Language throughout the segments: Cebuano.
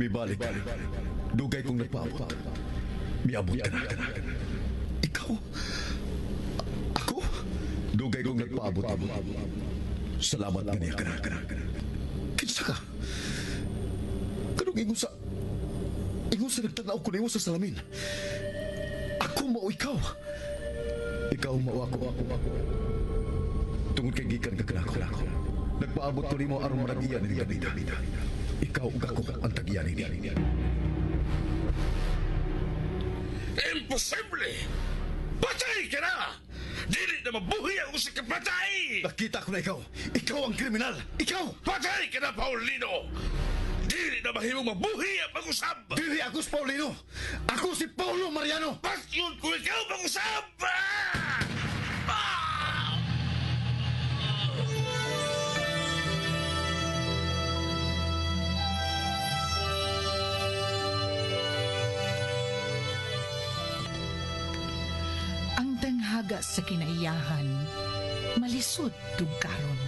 Mibalik ka. Dugay kong nagpaabot. Miabot ka na. Ikaw? Ako? Dugay kong nagpaabot nimo. Salamat nga niya ka na. Kinsa ka? Kanong ingon sa... Ingon sa nagtanaw ko nimo sa salamin. Ako mao ikaw. Ikaw mao ako. Tungod kay gikan ka kanako. Nagpaabot ko nimo aron manag-iya ni Davida. Ikaw ug ako ang tag-iya nini. Imposible! Patay ka na! Dili na mabuhi ang usa ka patay! Nakita ko na ikaw. Ikaw ang kriminal. Ikaw! Patay ka na, Paulino! Dili na mahimong mabuhi ang pag-usab! Dili ako si Paulino. Ako si Paulo Mariano. Patyon ko ikaw pag-usab! Ah! Ah! Ang tanghaga sa kinaiyahan, malisod tugkaron.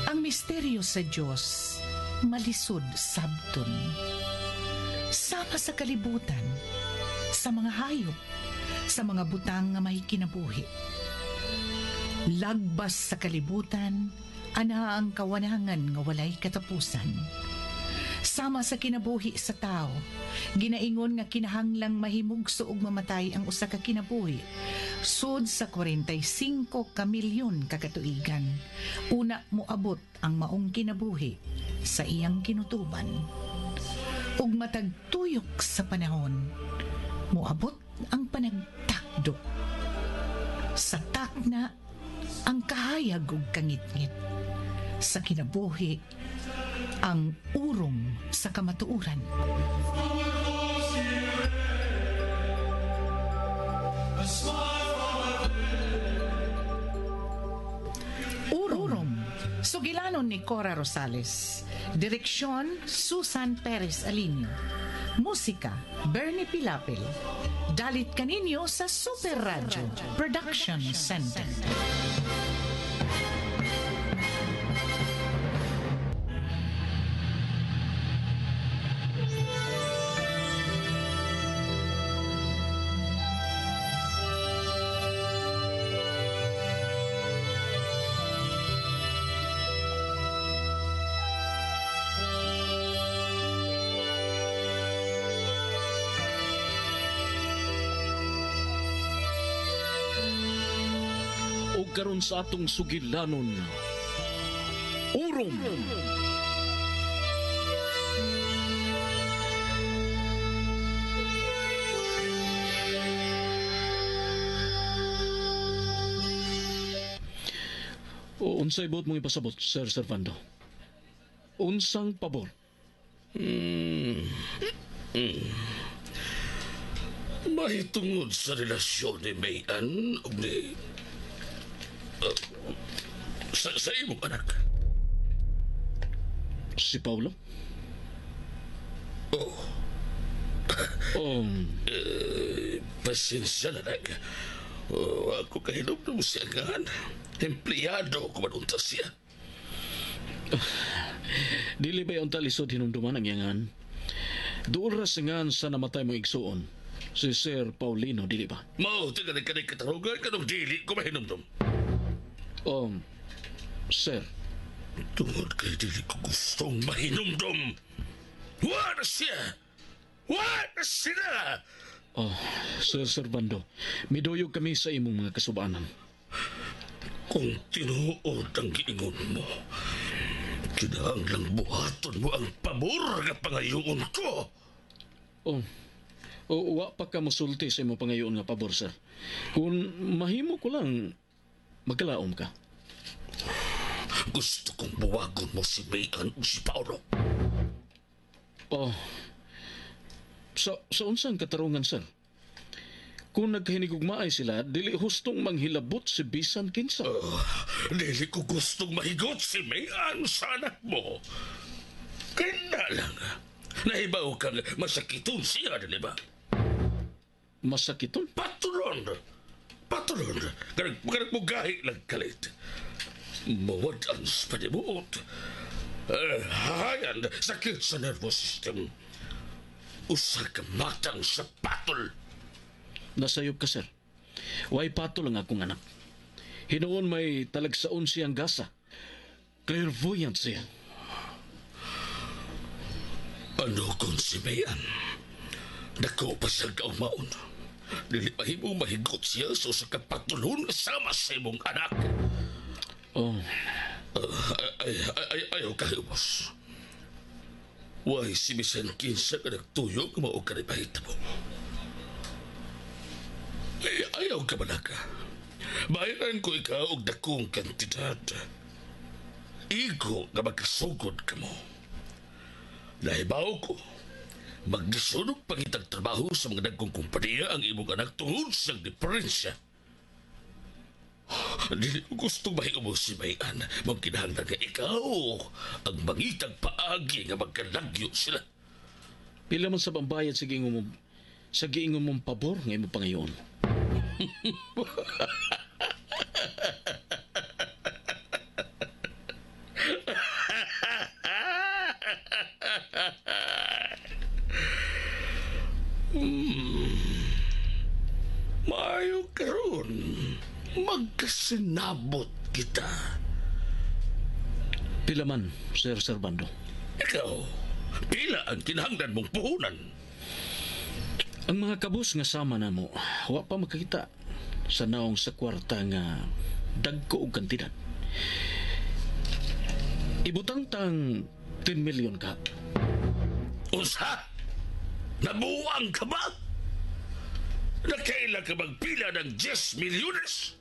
Ang misteryo sa Dios, malisod sabton. Sama sa kalibutan, sa mga hayop, sa mga butang nga may kinabuhi. Lagbas sa kalibutan, ana ang kawanangan nga walay katapusan. Sama sa kinabuhi sa tao, ginaingon nga kinahanglang mahimugso og mamatay ang usa ka kinabuhi. Sud sa 45 ka milyon ka katuigan, una moabot ang maong kinabuhi sa iyang kinutuban. Ug matag tuyok sa panahon, moabot ang panagtakdo. Sa takna, ang kahayag ug kangitngit. Sa kinabuhi, ang urong sa kamatuoran. Urong. Sugilanon ni Cora Rosales. Direksyon, Susan Perez Alinio. Musika, Bernie Pilapil. Dalit kaninyo sa Super Radio Production Center. O karon sa atong sugilanon, Urom. O unsay buot mong ipasabot, Sir Servando? Unsang pabor? Mahitungod sa relasyon ni Mayan ug ni sa imong anak. Si Paulo? Oh, pasensya na lang. Oh, ako kahinumdum siya nga. Empleyado ko man unta siya. Dili ba unta lisod hinumduman ang iyangan? Duol ra singan sa namatay mo igsuon. Si Sir Paulino, dili ba? Mao, tingali ka ni katarugan kanong dili ko mahinumdum. Sir. Tungod kay dili ko gustong mahinumdum. Wa na siya! Wa na sila! Oh, Sir Servando, miduyog kami sa imong mga kasubanan. Kung tinuod ang giingon mo, kinahanglang buhaton mo ang pabor nga pangayoon ko. Oh, wa pa ka mosulti sa imong pangayoon nga pabor, sir. Kung mahimo ko lang, magkalaom ka. Gusto kong buwagon mo si Mayan o si Paolo. Oh, sa unsang katarungan, sir? Kung nagkahinigugmaay sila, dili hustong manghilabot si bisan kinsa. Dili ko gustong mahigot si Mayan sa anak mo. Kaya lang, nahibaw kang masakiton siya, di ba? Masakiton? Patron! Patron! Ganag mugahi lang kalit. Mawad ang panibuot. Hayan, sakit sa nervous system. Usa ka matang sa patol. Nasayop ka, sir. Way patol ang akong anak. Hinuon may talagsaon siyang gasa. Clairvoyant siya. Ano kung si Mayan? Dako pa siya kaumaon. Dili mahimo mahigot siya sa usa ka patulon sama sa imong anak. Oh. Ay, ay, ay, ayaw kahiwas. Way si bisan kinsa ka nagtuyo nga mao ka ni pahitabo. Ay, ayaw ka malaka. Bayaran ko ikaw og dakong kantidad. Igo nga magkasugod ka mo. Nahibaw ko, magdisunog pangitag trabaho sa mga dagkong kumpanya ang imong anak tungod sa diferensya. Dili ko gusto mahimo si Mayan. Magkinahanglan nga ikaw ang mangitag paagi nga magkalagyo sila. Pila man sa pambayad sa giingon mong pabor nga imong pangayoon. Maayo karon, magkasinabot kita. Pila man, Sir Servando? Ikaw, pila ang kinahanglan mong puhunan? Ang mga kabus nga sama na mo, wa pa makakita sa naong sa kwarta nga dagko og kantidad. Ibutang tang 10 million ka. Unsa? Nabuang ka ba? Nakaila ka magpila ng 10 milyones?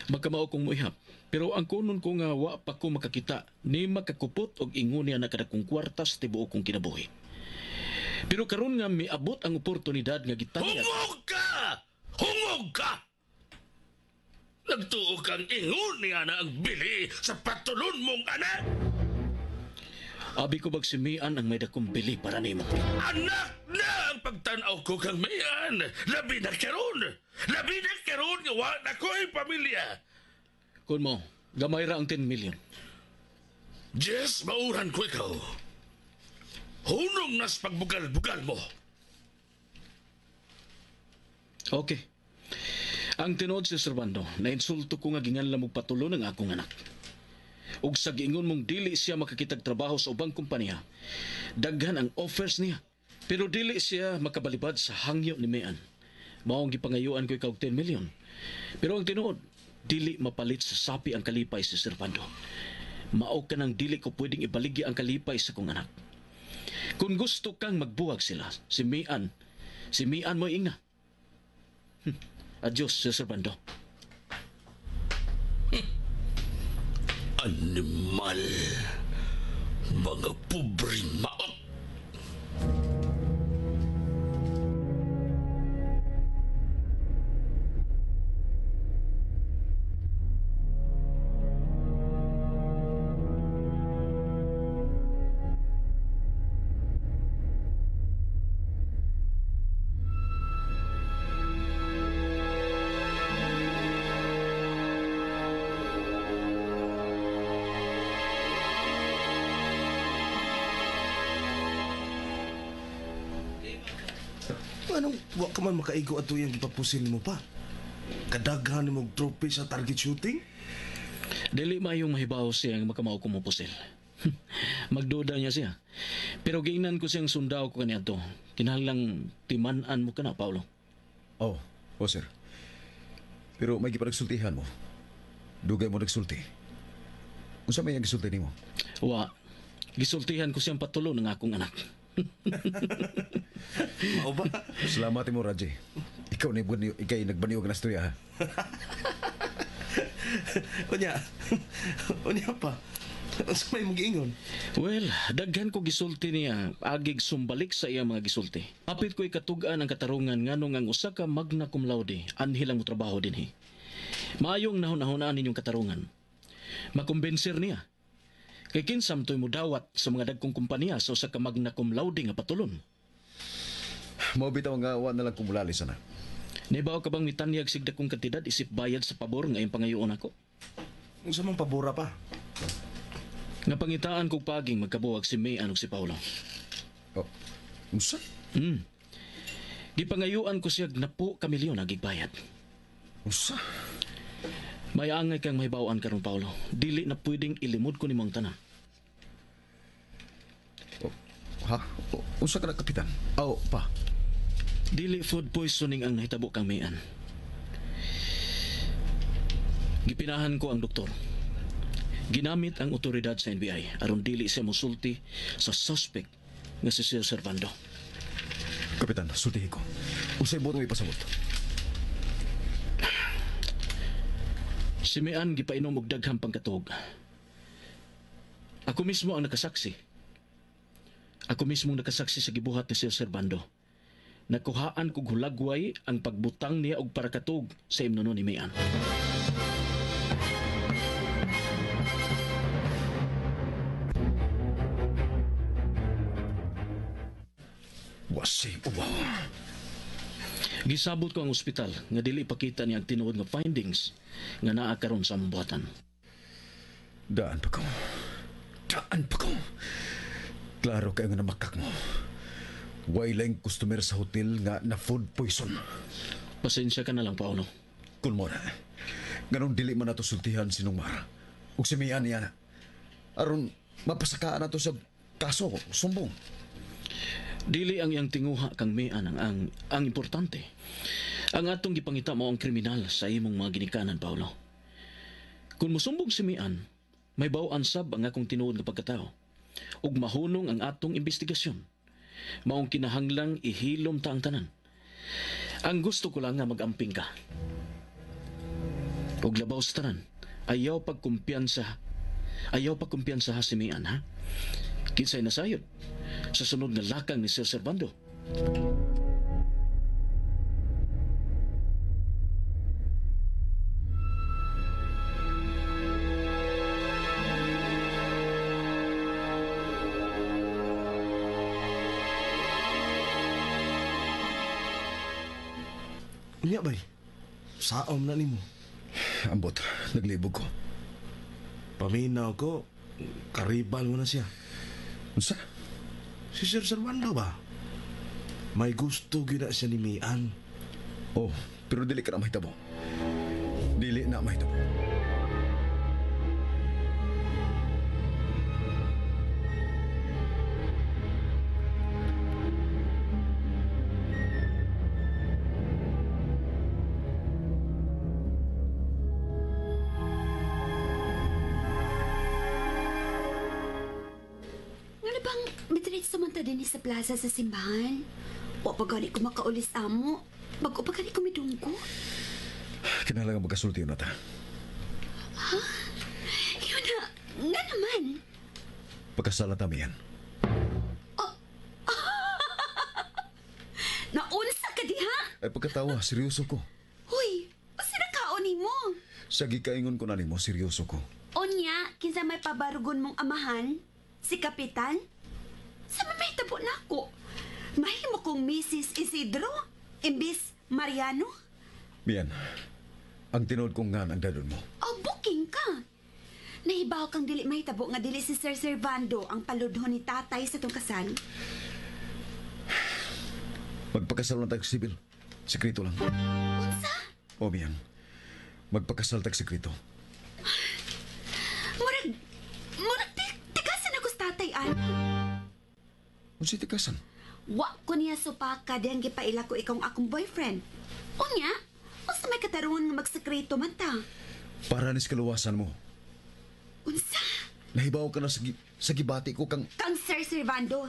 Magkamao kong muihap. Pero ang kunon ko nga wa pa ko makakita ni makakupot og ingon niya nakadakong kwarta sa tibuok kong kinabuhi. Pero karon nga miabot ang oportunidad nga gitanyag. Hungog ka! Hungog ka! Nagtuo kang ingon niya na ang bili sa patulon mong anak! Abi ko bag si Mian ang may dakong bili para nimo. Anak na ang pagtanaw ko kang Mian! Labi na karon! Labi na karon nga wa na ko'y pamilya! Kun mo, gamay ra ang 10 million. Jess, mauran ko ikaw. Hunong nas pagbugal-bugal mo. Okay. Ang tinuod si Servando, nainsulto ko nga ginganla mo patulo ng akong anak. Ug sa giingon mong dili siya makakitag trabaho sa ubang kompanya, daghan ang offers niya. Pero dili siya makabalibad sa hangyo ni Mian. Mao ang gipangayuan ko ikaw og 10 million. Pero ang tinuod, dili mapalit sa sapi ang kalipay si Servando. Mao ka nang dili ko pwedeng ibaligya ang kalipay sa kong anak. Kung gusto kang magbuwag sila, si Mian mo ingna. Adios, Sir Servando. Animal. Mga pobreng maot. Anong wa ka man makaigo ato yung gipapusil mo pa? Kadaghan nimo og trophy sa target shooting? Dili mayong mahibaw siya nga makamao ko mo pusil. Magduda niya siya. Pero giingnan ko siyang sundao ko kaniadto. Kinahanglang timan-an mo ka na, Paulo. Oh, sir. Pero may gipanagsultihan mo. Dugay mo nagsulti. Unsa may ang gisulti nimo? Wa. Gisultihan ko siyang patulo ng akong anak. Mao ba? Salamat mo, Raji. Ikaw na ikay nagbaniog na istorya, ha? Unya. Unya pa. Unsa may mong giingon? Well, daghan ko gisulti niya, agig sumbalik sa iya mga gisulti. Apit ko ikatug-an ang katarungan nganong ang usa ka magna cum laude anhi lang mo trabaho dinhi. Maayong nahon-nahonaan ninyong katarungan. Makumbensir niya. Kay kinsam to'y mudawat sa mga dagkong kumpanya sa usa ka magna cum laude nga patulon. Mao bitaw nga wa na lang kumulali sana. Nibaw ka bang mitanyag sig dakong kantidad isip bayad sa pabor nga iyong pangayoon ako? Unsa man pabora pa? Nga pangitaan kog paging magkabuwag si Mayan ug si Paolo. Oh, unsa? Gipangayuan ko siya napo ka milyon ang gigbayad. Unsa? May angay kang mahibaw-an karon Paolo. Dili na pwedeng ilimod ko nimong tanan. Oh, ha? Unsa ka na, Kapitan? Oh, pa. Dili food poisoning ang nahitabo kang Mayan. Gipinahan ko ang doktor. Ginamit ang otoridad sa NBI aron dili siya mosulti sa suspect nga si Sir Servando. Kapitan, sultihi ko. Unsay buot mo ipasabot? Si Mayan gipainom og daghang pangkatuog. Ako mismo ang nakasaksi. Ako mismo ang nakasaksi sa gibuhat ni Sir Servando. Nakuhaan kog hulagway ang pagbutang niya og parakatog sa imnono ni Mayan. Wasi, uwaw. Gisabot ko ang ospital nga dili ipakita niya ang tinuod nga findings nga naa karon sa among buhatan. Daan pa ko. Daan pa ko. Klaro kayo nga namakak mo. Way lang customer sa hotel nga na food poison. Pasensya ka na lang, Paolo. Kun mo na. Ganun dili man nato sultihan si Nung Mar. Ug si Mian niya na. Aron mapasakaan nato sa kaso, sumbong. Dili ang iyang tinguha kang Mian ang importante. Ang atong gipangita mo ang kriminal sa imong mga ginikanan, Paolo. Kung musumbong si Mian, may bawaan sab ang akong tinuod nga pagkatao. Ug mahunong ang atong investigasyon. Maong kinahanglang ihilom ta ang tanan. Ang gusto ko lang nga mag-amping ka. Ug labaw sa tanan, ayaw pagkumpiyansa. Ayaw pagkumpiyansa ha si Mian, ha? Kinsay nasayod sa sunod nga lakang ni Sir Servando. Unya bay, saom na nimo. Ambot, naglibog ko. Paminaw ko, karibal mo na siya. Unsa? Si Sir Servando ba? May gusto gyud na siya ni Mian. Oh, pero dili ka na mahitabo. Dili na mahitabo. Nga bang midiretso man ta din sa plaza sa simbahan? Wa pa gani ko makaulis amo. Bago pa gani ko midunggo. Kinahanglan magkasulti na ta. Ha? Yun na, nga naman. Pagkasala ta, Mian. Oh. Naunsa ka diha? Ay pagkatawa, seryoso ko. Huy, usa na kaon nimo? Sa gikaingon ko na nimo, seryoso ko. Unya, kinsa may pabarugon mong amahan? Si Kapitan? Sa may mahitabo na ako. Mahimo kong Mrs. Isidro? Imbis Mariano? Mian, ang tinuod kong ngan ang dadon mo. Oh, booking ka. Nahibaw kang dili mahitabo nga dili si Sir Servando ang paludhon ni tatay sa tong kasal. Magpakasal na tag sibil. Sekreto lang. Unsa? O, Mian. Magpakasal tag sekreto. Murag, tikasan ako sa tatay, an. Unsay tikasan? Wa ko niya supaka diyang gipaila ko ikaw ang akong boyfriend. Unya, unsa may katarungan nga magsekreto man ta? Para nis kaluwasan mo. Unsa? Nahibaw ka na sa gibati ko kang... Kang Sir Servando.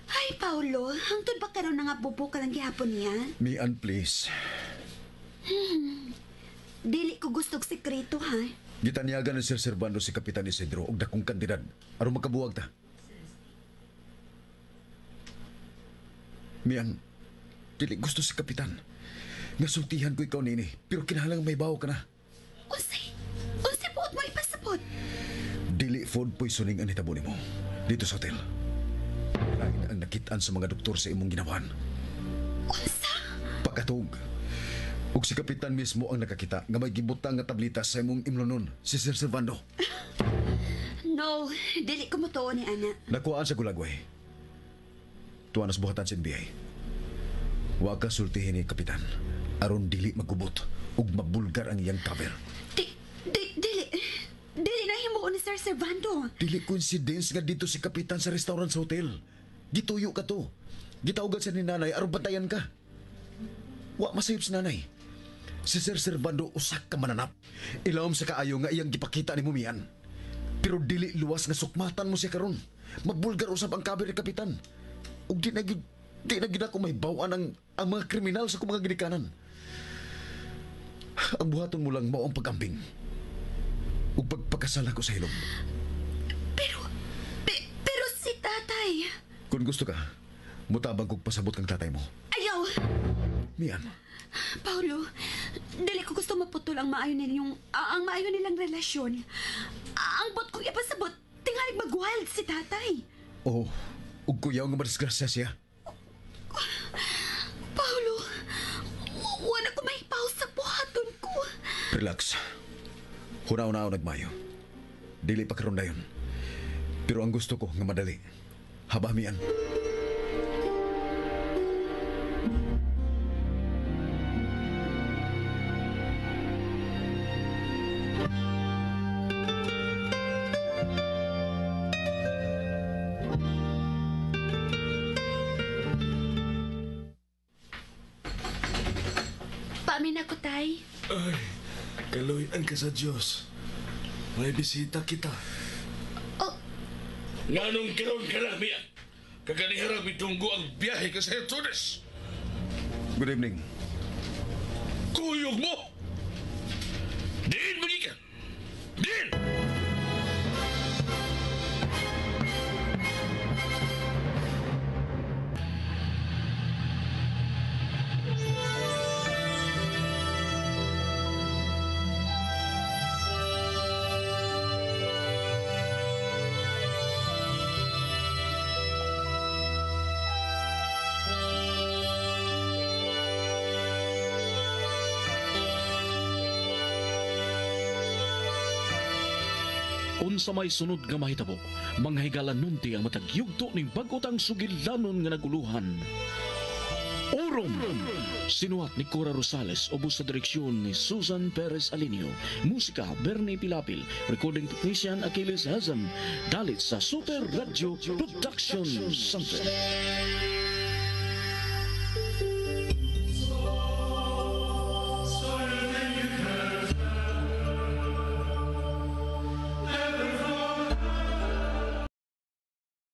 Ay, Paolo, hangtod ba karon na nga bubo ka lang gihapon niya? Mian, please. Dili ko gustog sekreto, ha? Gitanyagan ni Sir Servando si Kapitan Isidro og dakong kantidad aron makabuwag ta. Mian, dili gusto si Kapitan. Nasultihan ko ikaw nini, pero kinahanglan may bawo ka na. Unsay? Unsay buot mo ipasabot? Dili food poisoning ang hitabo nimo dito sa hotel. Lain ang nakitaan sa mga doktor sa imong ginawan. Unsa? Pagkatug. Ug si Kapitan mismo ang nakakita nga may gibutang nga tablita sa imong imlonon, si Sir Servando. No, dili ko motuo ni ana. Nakuhaan sa gulagway. Tuwa nas buhatan sa NBI. Wa ka sultihin ni Kapitan. Aron dili magubot ug mabulgar ang iyang cover. Di, di, dili. Dili na himuon ni Sir Servando. Dili coincidence nga dito si Kapitan sa restaurant sa hotel. Gituyo ka to. Gitawagan sa ni nanay aron bantayan ka. Wa masayop si nanay. Si Sir Servando usak ka mananap. Ilawom sa kaayo nga iyang gipakita ni Mumian. Pero dili luwas nga sukmatan mo siya karon. Mabulgar usab ang cover ni Kapitan. Ug di na gyud di na gyud ako may bawan ang mga kriminal sa akong mga ginikanan. Ang buhaton mo lang mao ang pag-amping. Ug pagpakasal ako sa hilom. Pero, pero si tatay. Kung gusto ka, mutabang kog pasabot kang tatay mo. Ayaw! Mian, Paulo, dili ko gusto maputol ang maayo ninyong, ang maayo nilang relasyon. Ang bot kong ipasabot, tingalig mag-wild si tatay. oh, ug kuyaw nga madisgrasya siya. Paulo, wala ko may sa buhaton ko. Relax. Huna-una ako nagmayo. Dili pa karon dayon. Pero ang gusto ko nga madali. Haba, Mian. Paamin ako, tay. Ay, kaluyan ka sa Diyos. May bisita kita. Oh, Nganong karon ka lang, Mia? Kaganihara mitunggo ang biyahe ka sa Hertunes. Good evening. Kuyog mo! Diin mo gikan! Diin! Unsa may sunod nga mahitabo, mga higala nunti ang matag yugto ning bag-otang sugilanon nga naguluhan. Orom! Sinuhat ni Cora Rosales, ubos sa direksyon ni Susan Perez Alinio. Musika, Bernie Pilapil. Recording technician, Achilles Hazam. Dalit sa Super Radio Production Center.